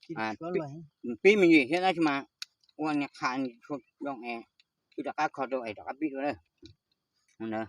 Pib me ntsis thiab tab sis mas ua niag qha tshua zoo es wb rov qab kho rau es rov qab pib dua na.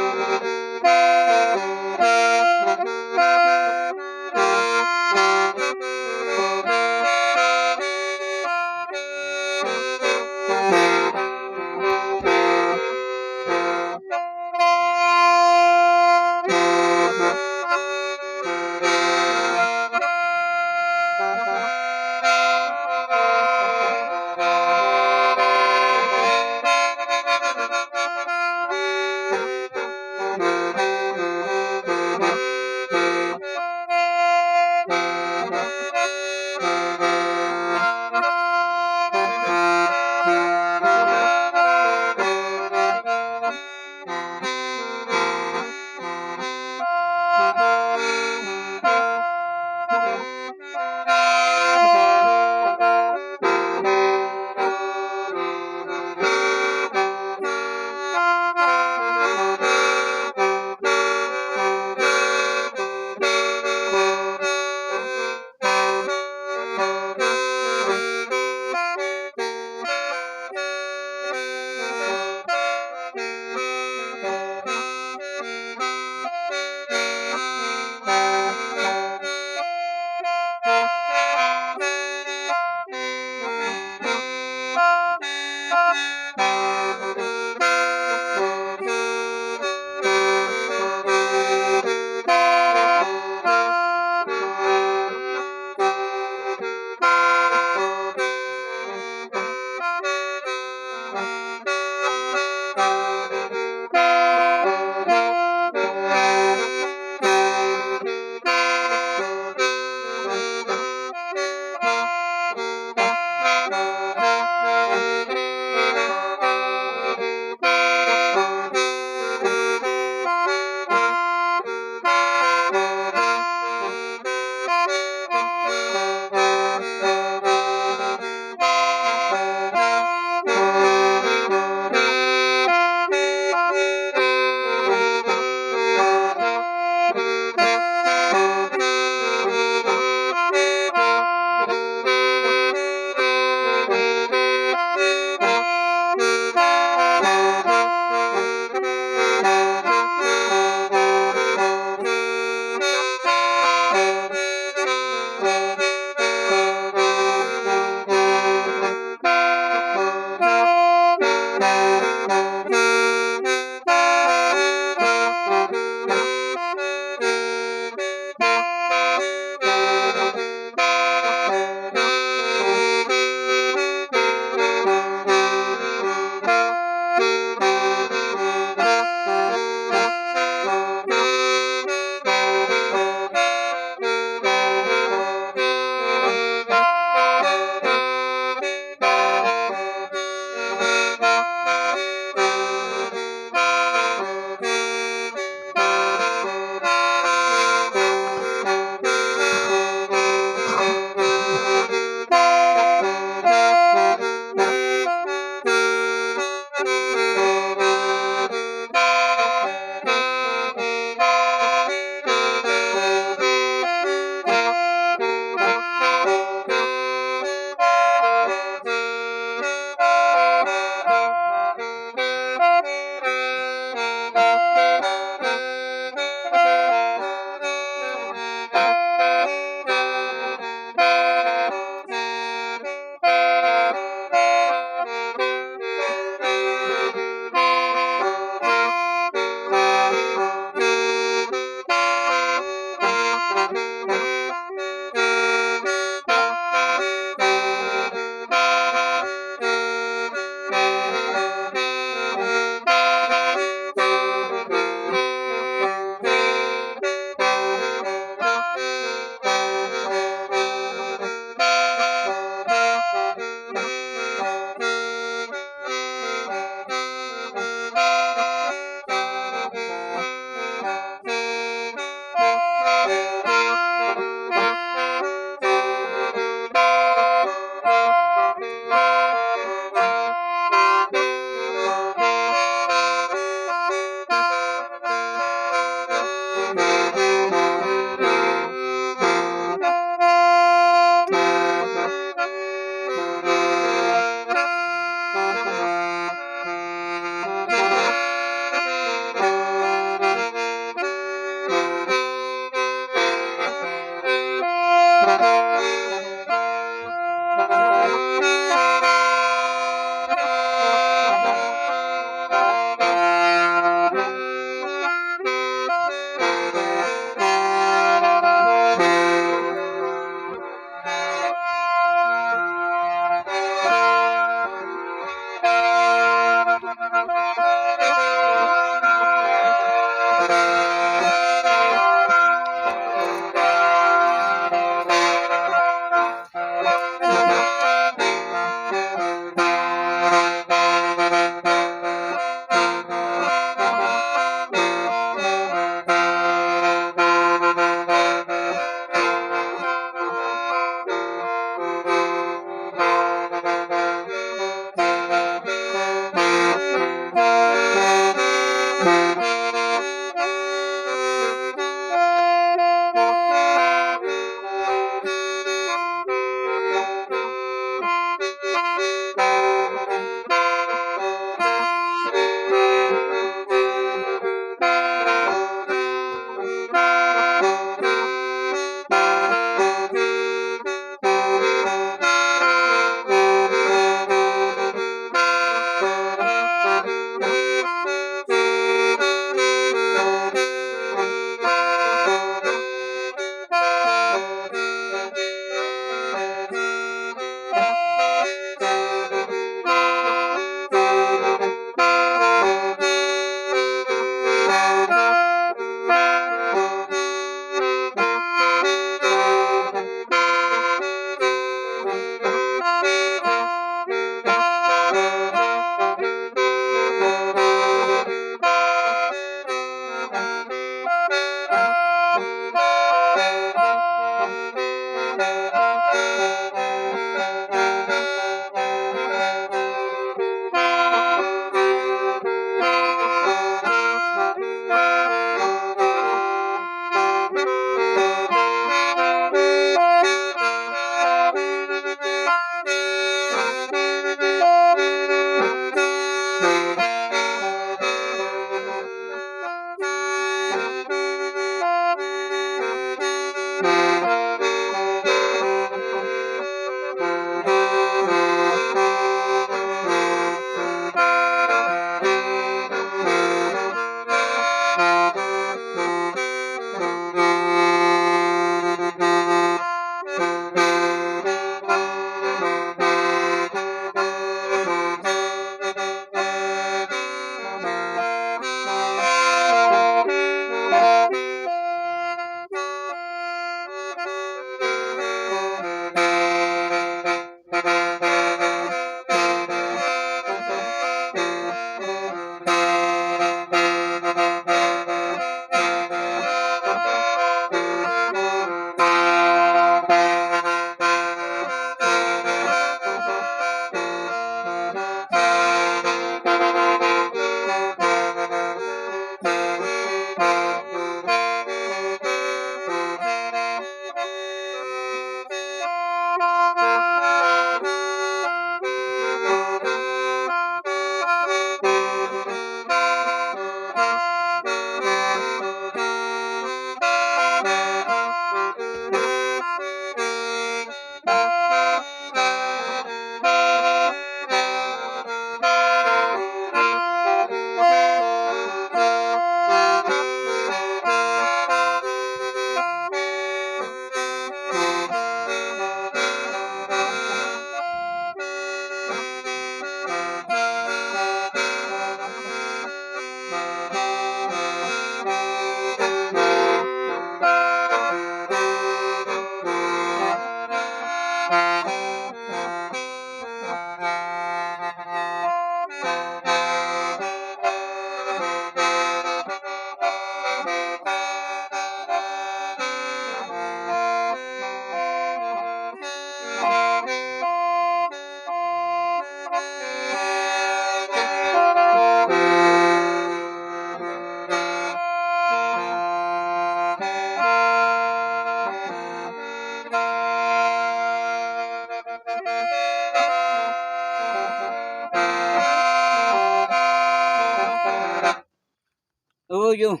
Yus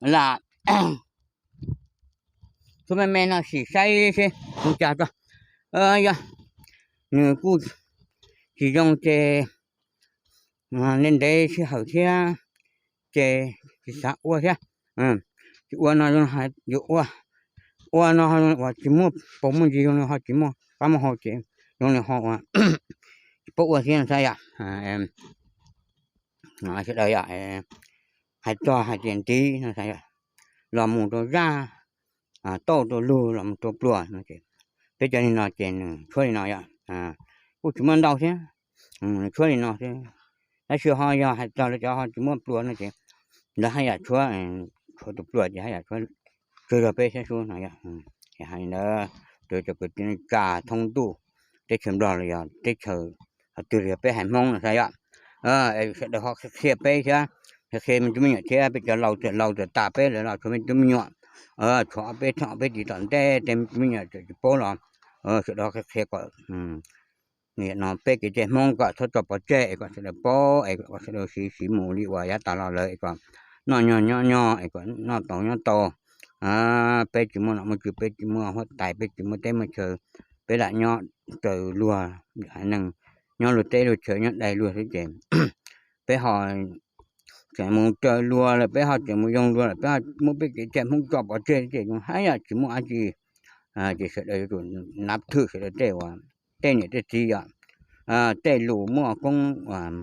lam tshuab me me no sim saib seb zoo cas tso. Yog nws kuj tsis zoo ces ntev ntev sij hawm thiab ces tsis xav ua thiab. Tsis ua no, yus ua, ua no uas tsis muaj paus muaj ntsis, zoo li ho tsis muaj qab muaj hau ces zoo li ho uas tsis paub ua thiab no xav yom. Sawv daws yom, hais txog hais tias ntiv no xav yom, los mus rau zaj, tauj rau lug, los mus rau pluas no ces peb cov li no ces nws tshuab li no yom. Kuj tsis muaj ntau thiab, nws tshuab li no xwb. Tab sis ho yog hais txog lawv cov ho tsis muaj pluas no ces lawv haj yam tshuab, tshuab tus pluas ces haj yam tshuab tsawg zog peb thiab sub no yom. Hais li ntawd rau cov kwv tij neej tsa thoob ntuj teb chaws Nplog los yog teb chaws qhov twg los yog peb haiv Hmoob no xav yom. Sawv daws ho qhia peb thiab, qhia qhia me tub me nyuam thiab, peb cov laus txawm laus txawm tas peb lawm los tshuav me tub me nyuam, tshuav ob peb thaj ob peb tis tom ntej tej me tub me nyuam txawm tsis paub los sawv daws qhia qhia kom no peb kev cai Hmoob kom txhob tso pov tseg es kom sawv daws paub es kom sawv daws siv siv mus li uas yav tas los lawm es kom noj nyog nyob nyog es kom noj tau nyob tau. Peb tsis muaj nom muaj tswv, peb tsis muaj huab tais, peb tsis muaj teb muaj chaw, peb lam nyob raws luag haiv neeg, nyob luag teb luag chaw, nyob dai luag xwb ces peb ho tseem mus raws luag lawm, peb ho tseem mus yoo luag lawm, peb ho muab peb kev cai Hmoob tso pov tseg ces zoo hab yam tsis muaj dab tsi. Ces sawv daws yuav tsum nav thwm sawv daws tej uas tej niam tej txiv yom, tej lus muaj koob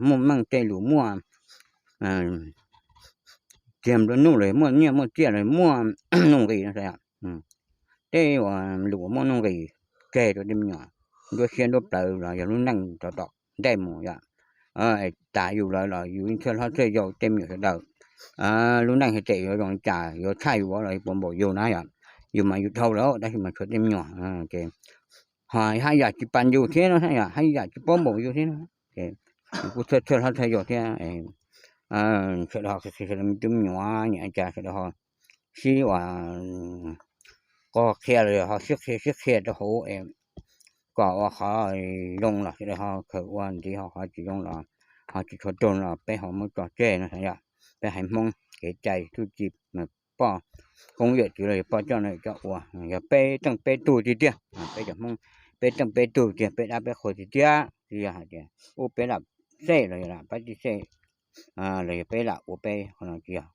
muaj meej, tej lus muaj txiag nplua nuj los muaj nyiaj muaj txiaj los muaj nuj nqis no. Tej uas lus muaj nuj nqis tseg rau tej me nyuam nruab siab nruab plawv los yog lub neej rov tom ntej mus yom. Tas yus lawm los yus yeej txhawj hlob txhawj yau tej me nyuam sawv daws. Lub neej hais tias yuav zoo li cas yuav tshaj yus los yuav puas npaum yus na yom. Yus mas yus dhau lawm tab sis mas tshuav tej me nyuam ces ho haj yam tsis pas yus thiab no, haj yam tsis paub npaum yus thiab no. Ces yus kuj txhawj txhawj hlob txhawj yau thiab. Sawv daws ho qhia qhia sawv daws me tub me nyuam nyiam cas sawv daws ho sib ua qo qhia los ho sib qhia sib qhia rau hauv es kom ua qhov zoo los sawv daws ho khaws ua ntxiv, ho qhov tsis zoo los ho tsis tshua raug los peb ho muab tso tseg no yom. Peb haiv Hmoob kev cai txuj ci, poj koob yawm txwv los yog poj coj noj coj ua, yog peb teej peb tug tiag tiag, peb cov Hmoob peb teej peb tug tiag, peb dab peb qhua tiag tiag, tsis yog hais tias ub peb lam xej los yog lam pab tib xej los yog peb lam ua peb qhov no, tsis yog.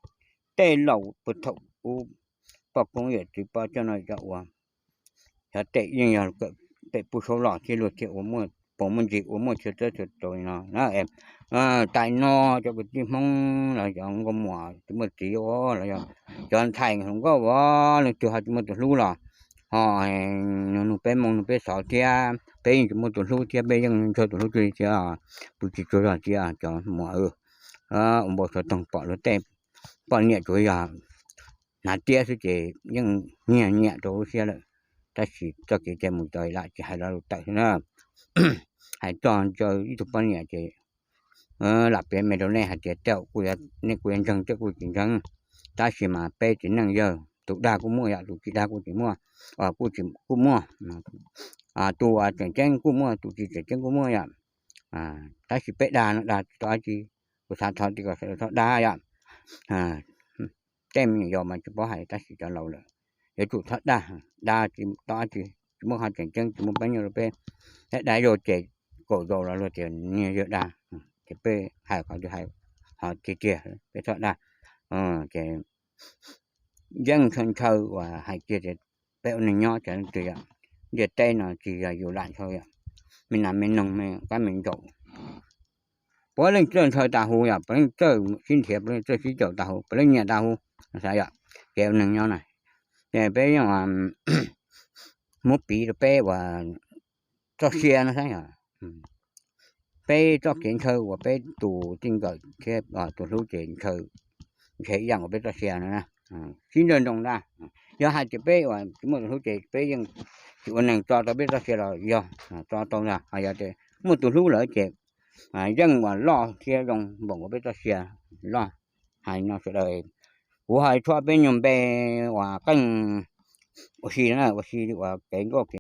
Tej laus puag thaum ub poj koob yawm txwv poj coj noj coj ua, xyov tej yeej yog pem pub saub los thiab luag thiaj ua muaj paus muaj ntsis ua muaj chaw txawb chaw txaus li no na. Tam no cov kwv tij Hmoob los cov nkauj muam tsis muaj txiv los yog cov ntxhais hluas nkauj uas leej twg ho tsis muaj tus hlub los ho nug peb moo nug peb xov thiab, peb yeej tsis muaj tus hlub thiab, peb yeej ntshaw tus hlub tsuj li thiab, pw tsis tsaug zog thiab cov muam. Ua npau suav toog pom luag tej poj niam tsuas yog hnav tiab xwb ces yeej nyiam nyiam rau lub siab lawm. Tab sis txoj kev cai mus txog lam tsis hais lo lus tawm xwb na. Hais txog ntsaws ib tug poj niam ces lam piav me rau nej hais tias tej zaum kuj, nej kuj yuav ntseeg tej kuj tsis ntseeg, tab sis mas peb tsev neeg yawg tus dag kuj muaj yom, tus tsis dag kuj tsis muaj, kuj muaj, tus uas tseem ceeb kuj muaj, tus tsis tseem ceeb kuj muaj yom. Tab sis peb dag no dag tsis tau dab tsi, kuv xav thov tias kom sawv daws txhob dag yom. Tej me nyuam yaus mas tsis paub hais tab sis cov laus lawm yuav tsum txhob dag, dag tsis tau dab tsi, tsis muaj qhov tseem ceeb, tsis muaj pab nyuj rau peb. Dag dag yau ces kaum zaus los luag tias niag yawg dag, ces peb hais qhov twg hais ho tiag tiag peb txhob dag. Ces yeej ntshaw ntshaw uas hais kiag tias peb ua neeg nyob ces leej twg yom, ntiaj teb no tsis yog yus lam ntshaw yom, me nas me noog me qab me ntsaum puav leej txawj ntshaw tas huv yom, puav leej txawj sib nrhiav, puav leej txawj sib caum tas huv, puav leej nyiam tas huv, xav yom, kev ua neeg nyob na. Ces peb yeej muab piv rau peb uas txoj sia no xav yom, peb txoj kev ntshaw uas peb tus txij nkawm thiab tus hlub ces ntshaw ntshe ib yam uas peb txoj sia no na. Sib nrag nroo ntag, yog hais tias peb uas tsis muaj tus hlub ces peb yeej tsis ua neeg, tso tau peb txoj sia los yog tso tau ntag, ho yog tias muaj tus hlub lawm ces yeej uas loj thiab zoo npaum uas peb txoj sia loj. Hais no sawv daws, kuv hais tshuab peb nyuag npe uas qeej ua si na, ua si uas kev nkauj kev